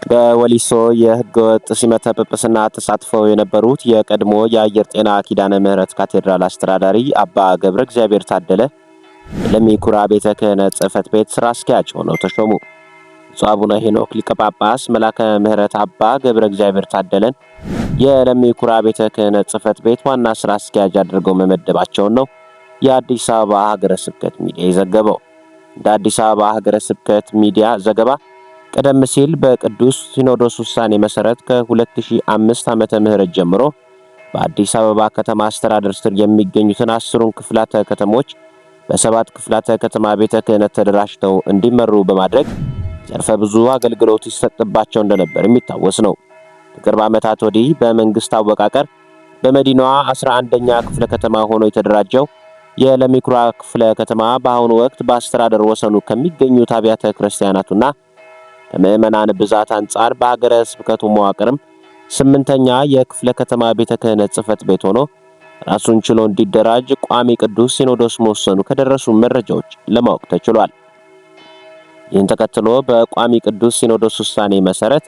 በወሊሶ የህገወጥ ሲመተ ጵጵስና ተሳትፈው የነበሩት የቀድሞ የአየር ጤና ኪዳነ ምህረት ካቴድራል አስተዳዳሪ አባ ገብረ እግዚአብሔር ታደለ የለሚ ኩራ ቤተ ክህነት ጽሕፈት ቤት ስራ አስኪያጅ ሆነው ተሾሙ። ብፁዕ አቡነ ሄኖክ ሊቀ ጳጳስ መላከ ምህረት አባ ገብረ እግዚአብሔር ታደለን የለሚ ኩራ ቤተ ክህነት ጽሕፈት ቤት ዋና ስራ አስኪያጅ አድርገው መመደባቸውን ነው የአዲስ አበባ ሀገረ ስብከት ሚዲያ የዘገበው። እንደ አዲስ አበባ ሀገረ ስብከት ሚዲያ ዘገባ ቀደም ሲል በቅዱስ ሲኖዶስ ውሳኔ መሰረት ከ2005 ዓመተ ምህረት ጀምሮ በአዲስ አበባ ከተማ አስተዳደር ስር የሚገኙትን 10ሩን ክፍላተ ከተሞች በ7 ክፍላተ ከተማ ቤተ ክህነት ተደራጅተው እንዲመሩ በማድረግ ዘርፈ ብዙ አገልግሎት ይሰጥባቸው እንደነበር የሚታወስ ነው። ከቅርብ ዓመታት ወዲህ በመንግስት አወቃቀር በመዲናዋ 11ኛ ክፍለ ከተማ ሆኖ የተደራጀው የለሚ ኩራ ክፍለ ከተማ በአሁኑ ወቅት በአስተዳደር ወሰኑ ከሚገኙት አብያተ ክርስቲያናቱና ከምዕመናን ብዛት አንጻር በሀገረ ስብከቱ መዋቅርም 8ኛ የክፍለ ከተማ ቤተ ክህነት ጽሕፈት ቤት ሆኖ ራሱን ችሎ እንዲደራጅ ቋሚ ቅዱስ ሲኖዶስ መወሰኑ ከደረሱ መረጃዎች ለማወቅ ተችሏል። ይህን ተከትሎ በቋሚ ቅዱስ ሲኖዶስ ውሳኔ መሰረት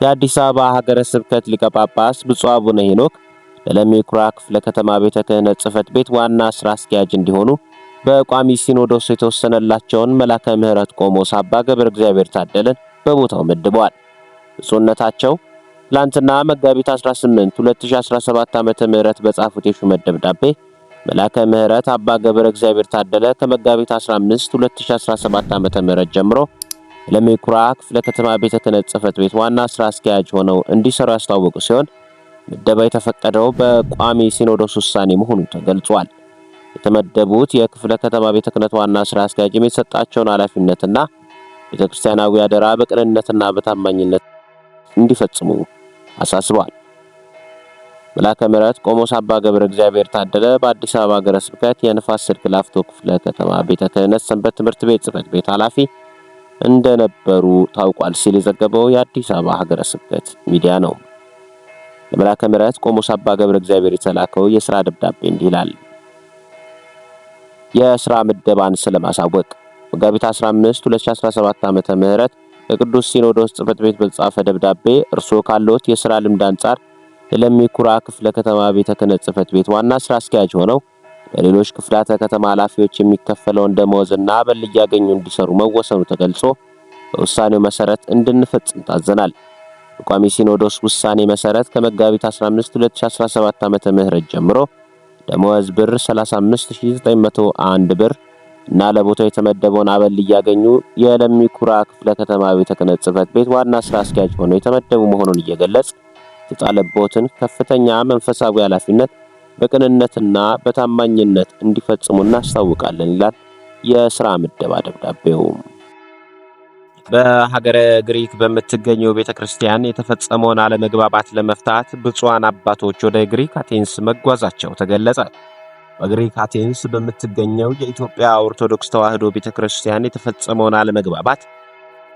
የአዲስ አበባ ሀገረ ስብከት ሊቀ ጳጳስ ብፁዕ አቡነ ሄኖክ ለለሚ ኩራ ክፍለ ከተማ ቤተ ክህነት ጽሕፈት ቤት ዋና ስራ አስኪያጅ እንዲሆኑ በቋሚ ሲኖዶስ የተወሰነላቸውን መላከ ምህረት ቆሞስ አባ ገብረ እግዚአብሔር ታደለን በቦታው መድበዋል። ብፁዕነታቸው ትላንትና መጋቢት 18 2017 ዓመተ ምህረት በጻፉት የሹመት ደብዳቤ መላከ ምህረት አባ ገብረ እግዚአብሔር ታደለ ከመጋቢት 15 2017 ዓመተ ምህረት ጀምሮ የለሚ ኩራ ክፍለ ከተማ ቤተ ክህነት ጽሕፈት ቤት ዋና ስራ አስኪያጅ ሆነው እንዲሰሩ ያስታወቁ ሲሆን ምደባ የተፈቀደው በቋሚ ሲኖዶስ ውሳኔ መሆኑ ተገልጿል። የተመደቡት የክፍለ ከተማ ቤተ ክህነት ዋና ስራ አስኪያጅ የተሰጣቸውን ኃላፊነትና ቤተክርስቲያናዊ አደራ በቅንነትና በታማኝነት እንዲፈጽሙ አሳስበዋል። መላከ ምህረት ቆሞስ አባ ገብረ እግዚአብሔር ታደለ በአዲስ አበባ ሀገረ ስብከት የንፋስ ስልክ ላፍቶ ክፍለ ከተማ ቤተ ክህነት ሰንበት ትምህርት ቤት ጽሕፈት ቤት ኃላፊ እንደነበሩ ታውቋል ሲል የዘገበው የአዲስ አበባ ሀገረ ስብከት ሚዲያ ነው። ለመላከ ምህረት ቆሞስ አባ ገብረ እግዚአብሔር የተላከው የስራ ደብዳቤ እንዲህ ይላል። የስራ ምደባን ስለማሳወቅ መጋቢት 15 2017 ዓመተ ምህረት ከቅዱስ ሲኖዶስ ጽሕፈት ቤት በተጻፈ ደብዳቤ እርስዎ ካለዎት የስራ ልምድ አንጻር የለሚ ኩራ ክፍለ ከተማ ቤተ ክህነት ጽሕፈት ቤት ዋና ስራ አስኪያጅ ሆነው ለሌሎች ክፍላተ ከተማ ኃላፊዎች የሚከፈለውን ደመወዝና አበል እያገኙ እንዲሰሩ መወሰኑ ተገልጾ በውሳኔው መሰረት እንድንፈጽም ታዘናል። በቋሚ ሲኖዶስ ውሳኔ መሰረት ከመጋቢት 15 2017 ዓመተ ምህረት ጀምሮ ደመወዝ ብር 35901 ብር እና ለቦታው የተመደበውን አበል እያገኙ የለሚ ኩራ ክፍለ ከተማ ቤተ ክህነት ጽሕፈት ቤት ዋና ስራ አስኪያጅ ሆነው የተመደቡ መሆኑን እየገለጽ የተጣለቦትን ከፍተኛ መንፈሳዊ ኃላፊነት በቅንነትና በታማኝነት እንዲፈጽሙ እናስታውቃለን ይላል የስራ ምደባ ደብዳቤው። በሀገረ ግሪክ በምትገኘው ቤተክርስቲያን የተፈጸመውን አለመግባባት ለመፍታት ብፁዓን አባቶች ወደ ግሪክ አቴንስ መጓዛቸው ተገለጸ። በግሪክ አቴንስ በምትገኘው የኢትዮጵያ ኦርቶዶክስ ተዋሕዶ ቤተክርስቲያን የተፈጸመውን አለመግባባት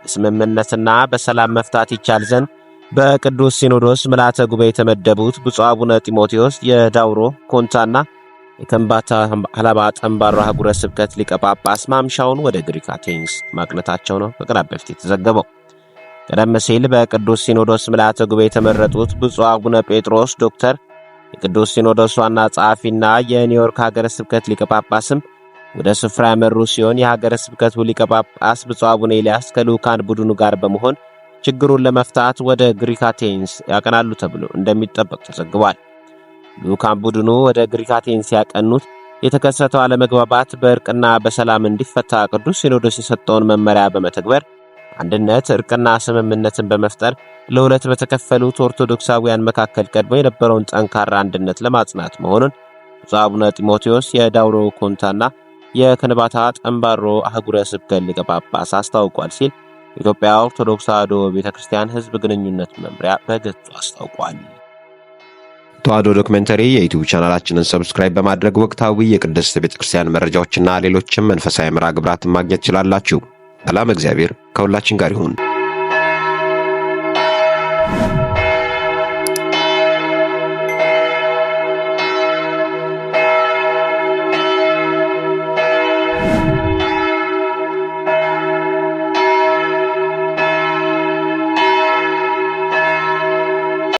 በስምምነትና በሰላም መፍታት ይቻል ዘንድ በቅዱስ ሲኖዶስ ምልዓተ ጉባኤ የተመደቡት ብፁዕ አቡነ ጢሞቴዎስ የዳውሮ ኮንታና የከምባታ ሀላባ ጠምባሮ አህጉረ ስብከት ሊቀ ጳጳስ ማምሻውን ወደ ግሪክ አቴንስ ማቅናታቸው ነው ከቀናት በፊት የተዘገበው። ቀደም ሲል በቅዱስ ሲኖዶስ ምልዓተ ጉባኤ የተመረጡት ብፁዕ አቡነ ጴጥሮስ ዶክተር የቅዱስ ሲኖዶስ ዋና ጸሐፊና የኒውዮርክ ሀገረ ስብከት ሊቀ ጳጳስም ወደ ስፍራ ያመሩ ሲሆን የሀገረ ስብከቱ ሊቀ ጳጳስ ብፁዕ አቡነ ኤልያስ ከልዑካን ቡድኑ ጋር በመሆን ችግሩን ለመፍታት ወደ ግሪክ አቴንስ ያቀናሉ ተብሎ እንደሚጠበቅ ተዘግቧል። ልዑካን ቡድኑ ወደ ግሪክ አቴንስ ያቀኑት የተከሰተው አለመግባባት በእርቅና በሰላም እንዲፈታ ቅዱስ ሲኖዶስ የሰጠውን መመሪያ በመተግበር አንድነት፣ እርቅና ስምምነትን በመፍጠር ለሁለት በተከፈሉት ኦርቶዶክሳውያን መካከል ቀድሞ የነበረውን ጠንካራ አንድነት ለማጽናት መሆኑን ብፁዕ አቡነ ጢሞቴዎስ የዳውሮ ኮንታና የከንባታ ጠምባሮ አህጉረ ስብከት ሊቀ ጳጳስ አስታውቋል ሲል የኢትዮጵያ ኦርቶዶክስ ተዋሕዶ ቤተክርስቲያን ሕዝብ ግንኙነት መምሪያ በገጹ አስታውቋል። ተዋሕዶ ዶክመንተሪ የዩቲዩብ ቻናላችንን subscribe በማድረግ ወቅታዊ የቅድስት ቤተክርስቲያን መረጃዎችና ሌሎችም መንፈሳዊ መርሃ ግብራትን ማግኘት ትችላላችሁ። ሰላም፣ እግዚአብሔር ከሁላችን ጋር ይሁን።